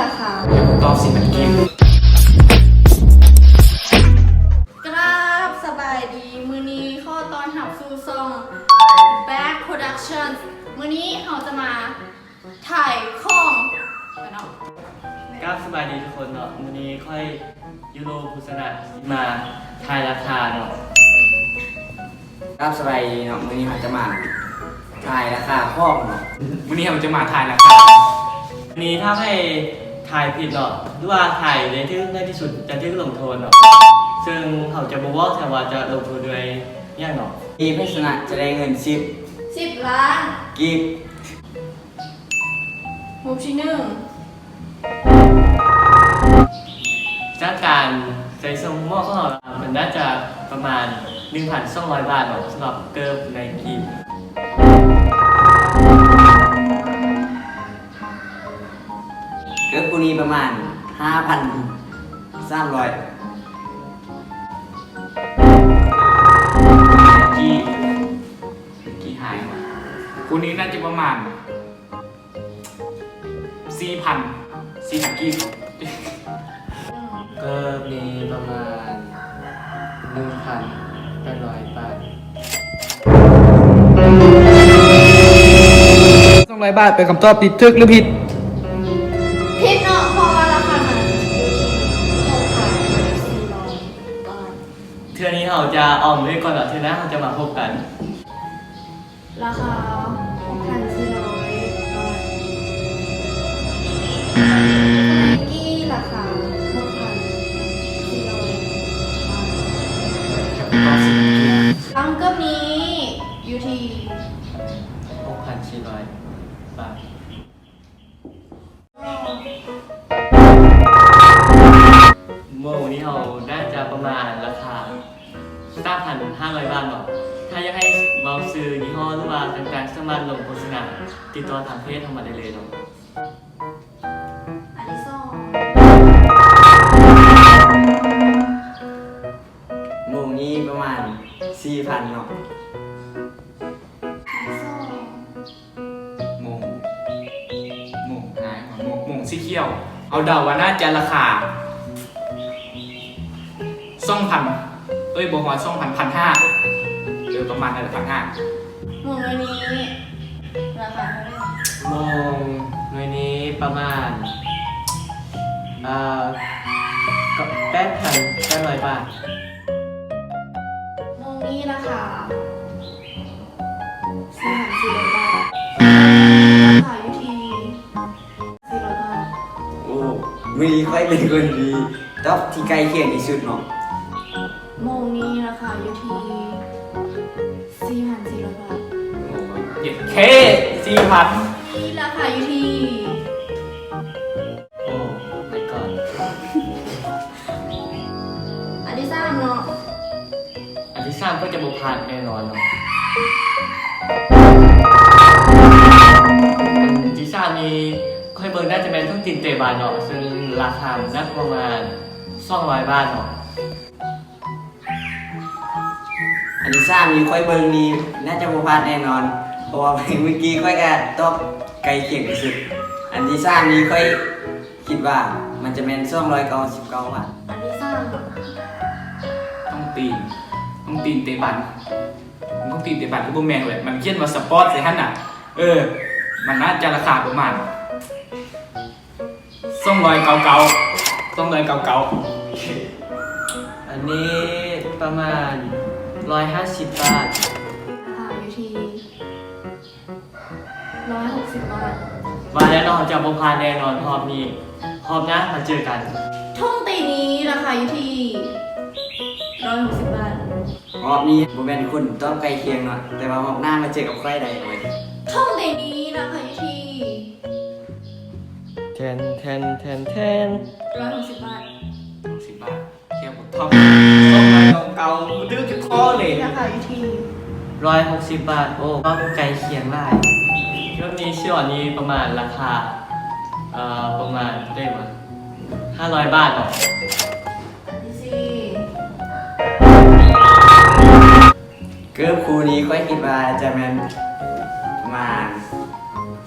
ລາຄາ ຕອບສິບພັນກີບ. ກາບສະບາຍດີ ມື້ນີ້ຂໍຕ້ອນຮັບສູ່ຊ່ອງ Back Productions. ມື້ນີ້ເຮົາຈະມາ ຖ່າຍຂອງກັນເນາະ. ກາບສະບາຍດີທຸກຄົນເນາະ, ມື້ນີ້ຂ້ອຍ ຢູໂຣ ພູຊະນະ ຊິມາຖ່າຍລາຄາເນາະ. ກາບສະບາຍດີເນາະ, ມື້ນີ້ເຮົາຈະມາຖ່າຍລາຄາຂອງເນາະ. ມື້ນີ້ເຮົາຈະມາຖ່າຍລາຄາ. ນີ້ຖ້າໃຫ້ຖ່າຍຜິດເນາະ ຫຼືວ່າຖ່າຍໄດ້ຖືກ ໃນທີ່ສຸດຈະຖືກລົງໂທດເນາະ. ເຊິ່ງເຮົາຈະບໍ່ບອກແທ້ວ່າຈະລົງໂທດດ້ວຍຫຍັງເນາະ. ທີມໃຜຊະນະຈະໄດ້ເງິນສິບ ສິບລ້ານກີບ. ຮູບທີໜຶ່ງ ຈາກການໃສ່ສະໝອງຂອງເຮົາ ມັນໜ້າຈະປະມານໜຶ່ງພັນສອງຮ້ອຍບາດເນາະ ສຳລັບເກີບໃນກີບ. ເກີບຄູ່ນີ້ປະມານຫ້າພັນສາມຮ້ອຍກີບ. ກີບຫາຍ ຄູ່ນີ້ໜ້າຈະປະມານ ສີ່ພັນ ສີ່ພັນກີບ. ເກີບນີ້ປະມານໜຶ່ງພັນແປດຮ້ອຍບາດ. ສອງຮ້ອຍບາດເປັນຄຳຕອບທີ່ຖືກຫຼືຜິດ? ຜິດເນາະ ເພາະວ່າລາຄາມັນຢູ່ທີ່ຫົກພັນສີ່ຮ້ອຍບາດ. ເທື່ອນີ້ເຮົາຈະອອກມື້ກ່ອນເນາະ, ເທື່ອໜ້າເຮົາຈະມາພົບກັນ. ລາຄາຫົກພັນສີ່ຮ້ອຍບາດ. ສະໄນກີ້ລາຄາຫົກພັນສີ່ຮ້ອຍບາດ. ກຳເກີບນີ້ຢູ່ທີ່ຫົກພັນສີ່ຮ້ອຍບາດ. ໂມງນີ້ເຮົາໜ້າຈະປະມານລາຄາສາມພັນຫ້າຮ້ອຍບາດເນາະ. ຖ້າຢາກໃຫ້ເວົ້າຊື່ຍີ່ຫໍ້ ຫຼືວ່າຕ່າງໆ ສາມາດລົງໂຄສະນາຕິດຕໍ່ທາງເພຈເຮົາມາໄດ້ເລີຍເນາະ. ອັນທີສອງ ໂມງນີ້ປະມານສີ່ພັນເນາະ. ອັນທີສອງ ໂມງ ໂມງຫາຍ ໂມງ ໂມງສີຂຽວ. ເຮົາເດົາວ່າໜ້າຈະລາຄາສອງພັນ ເອີຍ ບໍ່ຮອດສອງພັນ ພັນຫ້າ ເອີ ປະມານນັ້ນແຫຼະ ພັນຫ້າ. ໂມງໜ່ວຍນີ້ລາຄາເທົ່າໃດ? ໂມງໜ່ວຍນີ້ປະມານ ເອີ ແປດພັນແປດຮ້ອຍບາດ. ໂມງນີ້ລາຄາສີ່ພັນສີ່ຮ້ອຍບາດ. ລາຄາຢູ່ທີ່ສີ່ຮ້ອຍບາດ. ໂອ້ ມື້ນີ້ຂ້ອຍເປັນຄົນທີ່ຕອບທີ່ໃກ້ຄຽງທີ່ສຸດເນາະ. ໂມງນີ້ລາຄາຢູ່ທີ່ສີ່ພັນສີ່ຮ້ອຍບາດ. ໂອ້ ເຢັດເຄ ສີ່ພັນ. ນີ້ລາຄາຢູ່ທີ່ ໂອ້ ມາຍກອດ. ອັນທີສາມເນາະ. ອັນທີສາມກໍຈະບໍ່ພາດແນ່ນອນເນາະ. ອັນທີສາມນີ້ຂ້ອຍເບິ່ງໜ້າຈະແມ່ນຖົງຕີນເຕະບານເນາະ, ເຊິ່ງລາຄາມັນໜັກປະມານສອງຮ້ອຍບາດເນາະ. ອັນທີສາມນີ້ຂ້ອຍເບິ່ງນີ້ໜ້າຈະບໍ່ພາດແນ່ນອນ ເພາະວ່າມື້ກີ້ຂ້ອຍກະຕອບໃກ້ຄຽງທີ່ສຸດ. ອັນທີສາມນີ້ຂ້ອຍ ຄິດວ່າມັນຈະແມ່ນສອງຮ້ອຍເກົ້າສິບເກົ້າບາດ. ອັນທີສາມ ຖົງຕີນ ຖົງຕີນເຕະບານ. ຖົງຕີນເຕະບານຄືບໍ່ແມ່ນເວີຍ, ມັນຂຽນວ່າສະປອດໃສ່ຫັ້ນນະ. ເອີ ມັນໜ້າຈະລາຄາປະມານສອງຮ້ອຍເກົ້າເກົ້າ ສອງຮ້ອຍເກົ້າເກົ້າ. ອັນນີ້ປະມານຮ້ອຍຫ້າສິບບາດ. ລາຄາຢູ່ທີ່ ຮ້ອຍຫົກສິບບາດ. ວ່າແລ້ວເນາະ ເຮົາຈະບໍ່ພາດແນ່ນອນຮອບນີ້. ຮອບໜ້າມາເຈີກັນ. ຖົງຕີນນີ້ລາຄາຢູ່ທີ່ຮ້ອຍຫົກສິບບາດ. ຮອບນີ້ບໍ່ແມ່ນຄົນຕອບໃກ້ຄຽງເນາະ, ແຕ່ວ່າຮອບໜ້າມາເຈີກັບຂ້ອຍໄດ້ເວີຍ. ຖົງຕີນນີ້ລາຄາຢູ່ທີ່ ແທນ ແທນ ແທນ ແທນ ຮ້ອຍຫົກສິບບາດ. ຫົກສິບບາດ. ເຈົ້າ ສອງຮ້ອຍເກົ້າສິບເກົ້າ ບໍ່ຖືກຈັກຂໍ້ເລີຍ. ລາຄາຢູ່ທີ່ຮ້ອຍຫົກສິບບາດ. ໂອ້ ເວົ້າໃກ້ຄຽງຫຼາຍ. ເລື່ອງນີ້ຊິອອກນີ້ປະມານລາຄາ ເອີ ປະມານເທົ່າໃດວະ ຫ້າຮ້ອຍບາດເນາະ. ອັນທີສີ່ ເກີບຄູ່ນີ້ຂ້ອຍຄິດວ່າຈະແມ່ນປະມານ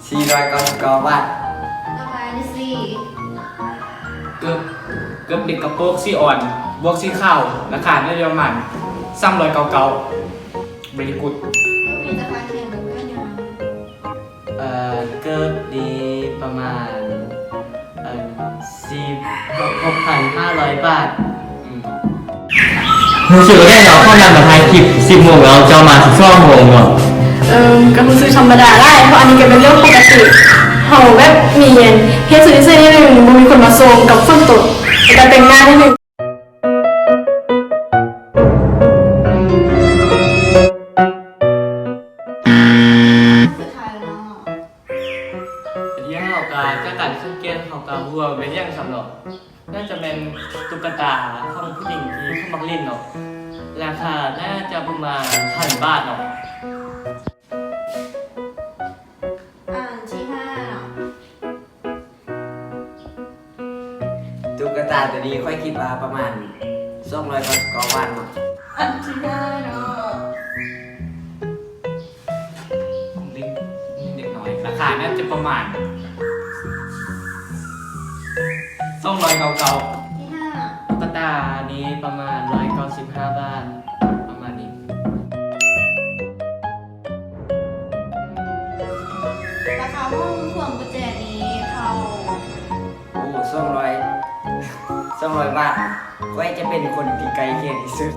ສີ່ຮ້ອຍເກົ້າສິບເກົ້າບາດ. ຕໍ່ໄປອັນທີສີ່ ເກີບເດັກກະໂປງສີອ່ອນ ບວກສີຂາວ ລາຄາໜ້າຈະປະມານສາມຮ້ອຍເກົ້າເກົ້າ. Very good. ເອີ ເກີບນີ້ປະມານ ເອີ ສິບ ຫົກພັນຫ້າຮ້ອຍບາດ. ອືມ ຮູ້ສຶກວ່າໄດ້ເນາະ ເພາະນັດມາຖ່າຍຄລິບສິບໂມງແລ້ວ ເຈົ້າມາສິບສອງໂມງເນາະ. ເອີ ກໍຮູ້ສຶກທຳມະດາຫຼາຍ ເພາະອັນນີ້ກໍເປັນເລື່ອງປົກກະຕິ ເຮົາແບບມີເຮັດສຸດວິເສດໜ້ອຍໜຶ່ງ ບໍ່ມີຄົນມາສົ່ງກັບຝົນຕົກ ແລ້ວກໍແຕ່ງໜ້າໜ້ອຍໜຶ່ງ. ສຸດທ້າຍແລ້ວເນາະ. ເຮົາກໍຈາກການສັງເກດ ເຮົາກໍບໍ່ຮູ້ວ່າແມ່ນຫຍັງຊ້ຳເນາະ. ໜ້າຈະແມ່ນຕຸກກະຕາຂອງຜູ້ຍິງທີ່ເຂົາມັກຫຼິ້ນເນາະ. ລາຄາໜ້າຈະປະມານພັນບາດເນາະ. ອັນທີຫ້າເນາະ. ຕຸກກະຕາໂຕນີ້ຂ້ອຍຄິດວ່າປະມານສອງຮ້ອຍເກົ້າສິບເກົ້າບາດເນາະ. ອັນທີຫ້າເນາະ. ຂອງເດັກ ເດັກນ້ອຍ ລາຄາໜ້າຈະປະມານສອງຮ້ອຍເກົ້າສິບເກົ້າ. ທີຫ້າ. ຕຸກກະຕານີ້ປະມານຮ້ອຍເກົ້າສິບຫ້າບາດ ປະມານນີ້. ລາຄາຫ້ອງພວງກຸນແຈນີ້ເທົ່າ? ໂອ້ ສອງຮ້ອຍ ສອງຮ້ອຍບາດ. ຂ້ອຍຈະເປັນຄົນທີ່ໃກ້ຄຽງທີ່ສຸດ.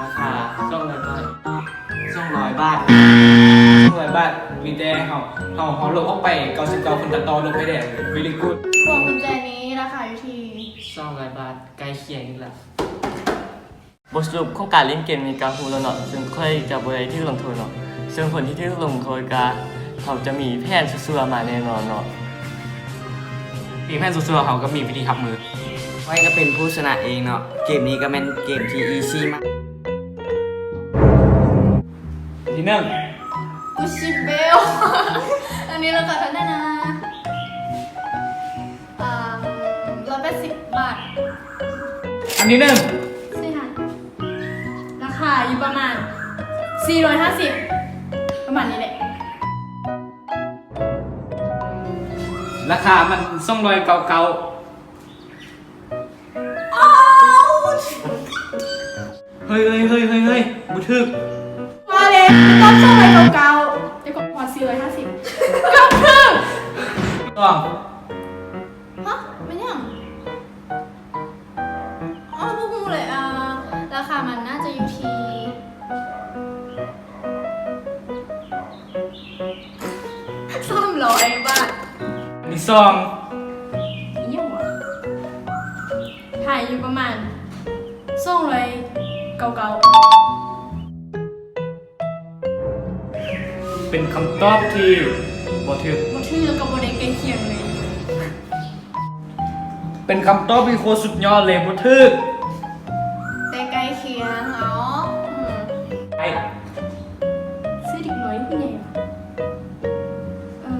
ລາຄາສອງຮ້ອຍບາດ. ສອງຮ້ອຍບາດ. ສອງຮ້ອຍບາດ. ມີແຕ່ເຮົາ ເຮົາ ເຮົາລົບອອກໄປເກົ້າສິບເກົ້າ ຄົນຕັດຕໍ່ລົບໃຫ້ແດ່. Very good. ພວງກຸນແຈນີ້ລາຄາຢູ່ທີ່ສອງຮ້ອຍບາດ. ໃກ້ຄຽງອີກລະ. ບົດສະຫຼຸບຂອງການຫຼິ້ນເກມນີ້ກໍຮູ້ແລ້ວເນາະ, ເຊິ່ງຂ້ອຍຈະບໍ່ໄດ້ຖືກລົງໂທດເນາະ, ເຊິ່ງຄົນທີ່ຖືກລົງໂທດກໍ ເຮົາຈະມີແຜນຊົ່ວໆມາແນ່ນອນເນາະ. ມີແຜນຊົ່ວໆ ເຮົາກໍມີວິທີຮັບມື. ຂ້ອຍກໍເປັນຜູ້ຊະນະເອງເນາະ, ເກມນີ້ກໍແມ່ນເກມທີ່ອີຊີມາກ. ທີໜຶ່ງ. ກູຊິເບວ. ອັນນີ້ລາຄາເທົ່າໃດນະ? ອ່າ ຮ້ອຍແປດສິບບາດ. ອັນທີໜຶ່ງ. ສີ່ພັນ. ລາຄາຢູ່ປະມານສີ່ຮ້ອຍຫ້າສິບ ປະມານນີ້ແຫຼະ. ລາຄາມັນສອງຮ້ອຍເກົ້າສິບເກົ້າ. ເຮີ້ຍ ເຮີ້ຍ ເຮີ້ຍ ເຮີ້ຍ ບໍ່ຖືກ. ວ່າແລ້ວ ມັນຕ້ອງສອງຮ້ອຍເກົ້າສິບເກົ້າ ແຕ່ກໍພໍສີ່ຮ້ອຍຫ້າສິບ ເກືອບຖືກ. ສອງ. ຮະ? ແມ່ນຫຍັງ? ອໍ ບໍ່ຮູ້ເລີຍ. ອ່າ ລາຄາມັນໜ້າຈະຢູ່ທີ່ ສາມຮ້ອຍບາດ. ອັນທີສອງ. ອີຫຍັງຫວະ? ຂາຍຢູ່ປະມານສອງຮ້ອຍເກົ້າສິບເກົ້າ. ເປັນຄຳຕອບທີ່ບໍ່ຖືກ. ບໍ່ຖືກ ແລ້ວກໍບໍ່ໄດ້ໃກ້ຄຽງເລີຍ. ເປັນຄຳຕອບທີ່ໂຄດສຸດຍອດເລີຍ, ບໍ່ຖືກ. ແຕ່ໃກ້ຄຽງເນາະ. ອືມ. ໄດ້. ຊື່ເດັກນ້ອຍຜູ້ໃຫຍ່ຫວະ? ເອີ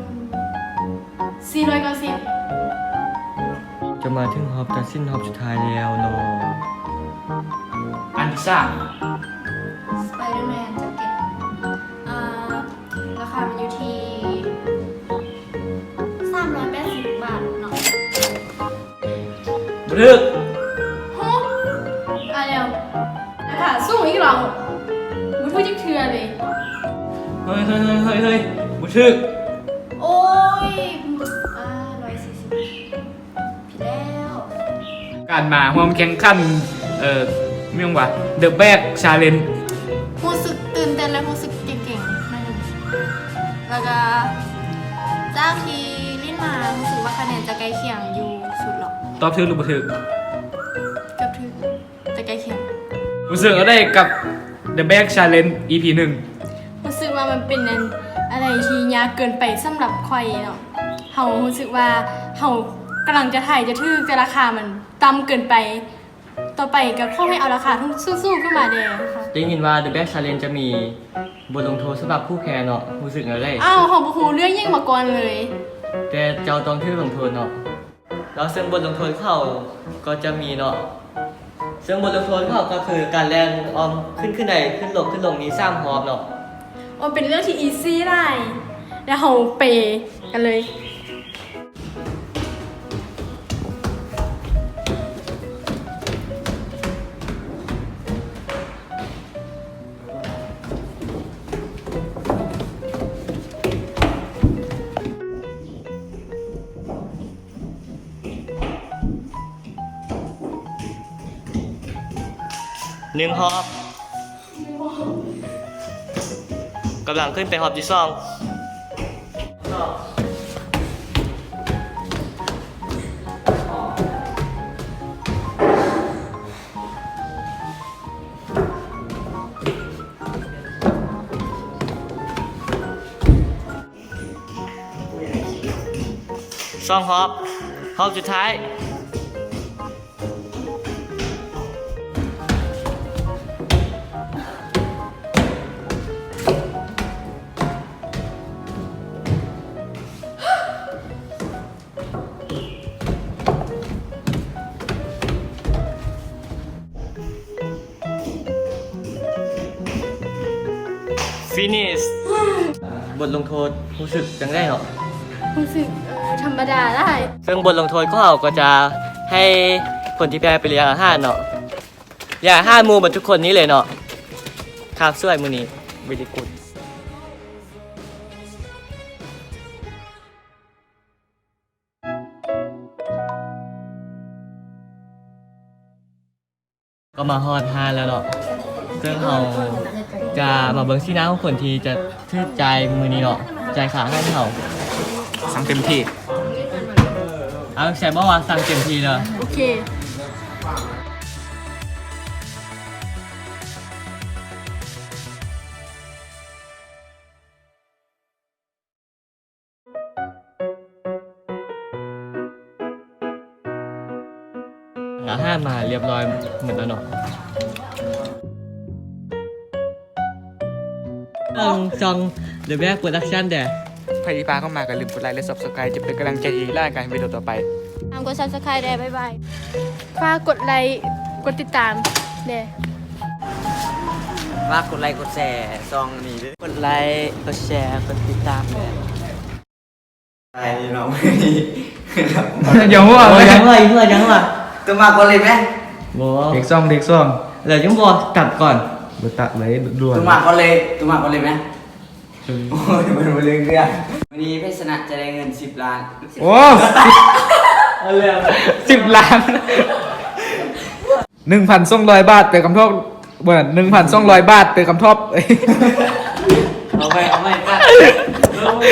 ສີ່ຮ້ອຍເກົ້າສິບ. ຈະມາເຖິງຮອບຕັດສິນຮອບສຸດທ້າຍແລ້ວເນາະ. ອັນທີສາມ. ສະໄປເດີແມນແຈັກເກັດ. ອ່າ ລາຄາມັນຢູ່ທີ່ສາມຮ້ອຍແປດສິບບາດເນາະ. ບໍ່ຖືກ. ຮະ? ຕາຍແລ້ວ. ລາຄາສູງອີກແລ້ວ. ບໍ່ຖືກຈັກເທື່ອເລີຍ. ເຮີ້ຍ ເຮີ້ຍ ເຮີ້ຍ ເຮີ້ຍ ບໍ່ຖືກ. ໂອ້ຍ ອ່າ ຮ້ອຍສີ່ສິບ. ຜິດແລ້ວ. ການມາຮ່ວມແຂ່ງຂັນ ເອີ ແມ່ນຫຍັງຫວະ The Bag Challenge ຮູ້ສຶກຕື່ນເຕັ້ນ ແລະ ຮູ້ສຶກເກັ່ງໆໜ້ອຍໜຶ່ງ. ແລ້ວກະຈາກທີ່ຫຼິ້ນມາ ຮູ້ສຶກວ່າຄະແນນຈະໃກ້ຄຽງຢູ່ສຸດແລ້ວ. ຕອບຖືກຫຼືບໍ່ຖືກ? ເກືອບຖືກ ແຕ່ໃກ້ຄຽງ. ຮູ້ສຶກແນວໃດກັບ The Bag Challenge ອີພີໜຶ່ງ? ຮູ້ສຶກວ່າມັນເປັນອັນ ອັນໃດທີ່ຍາກເກີນໄປສຳລັບຂ້ອຍເນາະ. ເຮົາຮູ້ສຶກວ່າເຮົາກຳລັງຈະໄທຈະຖືກ ແຕ່ລາຄາມັນຕ່ຳເກີນໄປ. ຕໍ່ໄປກໍຂໍໃຫ້ເອົາລາຄາສູງໆຂຶ້ນມາແດ່. ໄດ້ຍິນວ່າ The Bag Challenge ຈະມີບົດລົງໂທດສຳລັບຜູ້ແພ້ເນາະ, ຮູ້ສຶກແນວໃດ? ອ້າວ ເຮົາບໍ່ຮູ້ເລື່ອງຫຍັງມາກ່ອນເລີຍ. ແຕ່ເຈົ້າຕ້ອງຖືກລົງໂທດເນາະ. ແລ້ວເຊິ່ງບົດລົງໂທດເຂົາກໍຈະມີເນາະ, ເຊິ່ງບົດລົງໂທດເຂົາກໍຄືການແລ່ນອ້ອມ ຂຶ້ນ ຂຶ້ນໄດ ຂຶ້ນລົງ ຂຶ້ນລົງນີ້ສາມຮອບເນາະ. ໂອ້ ເປັນເລື່ອງທີ່ອີຊີຫຼາຍ. ແລ້ວເຮົາໄປກັນເລີຍ. ໜຶ່ງຮອບ ກຳລັງຂຶ້ນໄປຮອບທີສອງ. ສອງຮອບ ຮອບສຸດທ້າຍ. ຟີນິດ ບົດລົງໂທດ ຮູ້ສຶກຈັ່ງໃດເນາະ? ຮູ້ສຶກ ເອີ ທຳມະດາຫຼາຍ. ເຊິ່ງບົດລົງໂທດຂອງເຮົາກໍຈະໃຫ້ຄົນທີ່ແພ້ໄປລ້ຽງອາຫານເນາະ, ລ້ຽງອາຫານໝູ່ເບິດທຸກຄົນນີ້ເລີຍເນາະ. ຄາບສວຍມື້ນີ້ very good. ກໍມາຮອດຮ້ານແລ້ວເນາະ, ເຊິ່ງເຮົາຈະມາເບິ່ງສີໜ້າຂອງຄົນທີ່ຈະຖືກຈ່າຍມື້ນີ້ເນາະ, ຈ່າຍຄ່າອາຫານໃຫ້ເຮົາ. ສັ່ງເຕັມທີ່. ເອົາ ແຊບບໍ່ວ່າສັ່ງເຕັມທີ່ເດີ. ໂອເຄ. ອາຫານມາຮຽບຮ້ອຍໝົດແລ້ວເນາະ. ເບິ່ງຊ່ອງ The Bag Production ແດ່. ໃຜທີ່ຜ່ານເຂົ້າມາກໍຢ່າລືມກົດໄລ ແລະ Subscribe ຈະເປັນກຳລັງໃຈທີ່ເຮັດການເຮັດວິດີໂອຕໍ່ໄປ. ຕາມກົດ Subscribe ແດ່. ບາຍບາຍ. ຝາກກົດໄລ ກົດຕິດຕາມແດ່. ຝາກກົດໄລ ກົດແຊ ຊ່ອງນີ້ເດີ. ກົດໄລ ກົດແຊ ກົດຕິດຕາມແດ່. ໄດ້ພີ່ນ້ອງ. ຢ່າຫົວ ຢ່າຫົວ ຢ່າຫົວ ຢ່າຫົວ. ໂຕມາກ່ອນເລີຍແມ? ບໍ່. ເທກສອງ ເທກສອງ. ແລ້ວຍັງບໍ່ຕັດກ່ອນ? ບໍ່ຕັດເລີຍ ດ່ວນ. ໂຕມາກ່ອນເລີຍ ໂຕມາກ່ອນເລີຍແມ? ໂອ້ຍ ມັນບໍ່ເລື່ອງເລື່ອງ. ມື້ນີ້ໃຜຊະນະຈະໄດ້ເງິນສິບລ້ານ. ໂອ້ ສິບລ້ານ. ໜຶ່ງພັນສອງຮ້ອຍບາດ ໄປກຳທອບ. ບໍ່ ໜຶ່ງພັນສອງຮ້ອຍບາດ ໄປກຳທອບ. ເອົາໄປ ເອົາໄປ ເອົາໄປ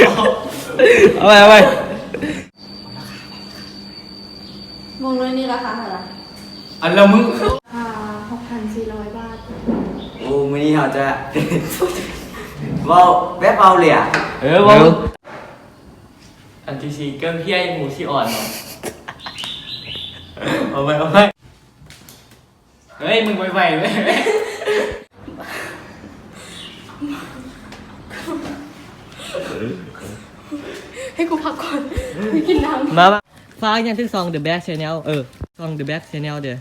ເອົາໄປ. ວົງນ້ອຍນີ້ລາຄາເທົ່າໃດ? ອັນລະມື້ ອ່າ ຫົກພັນສີ່ຮ້ອຍບາດ. ໂອ້ ມື້ນີ້ເຮົາຈະເວົ້າແບບເວົ້າເລີຍອະ. ເອີ ເວົ້າ. ເອີ ອັນທີສີ່ ເກີບເຫ້ຍ ໝູຊິອ່ອນເນາະ. ເອົາໄວ້ ເອົາໄວ້. ເຮີ້ຍ ມຶງໄວໆເວີຍ. ໃຫ້ກູພັກກ່ອນ ກູກິນນ້ຳ. ມາ ມາ. ຝາກຫຍັງເຖິງຊ່ອງ The Bag Channel? ເອີ ຊ່ອງ The Bag Channel ເດີ.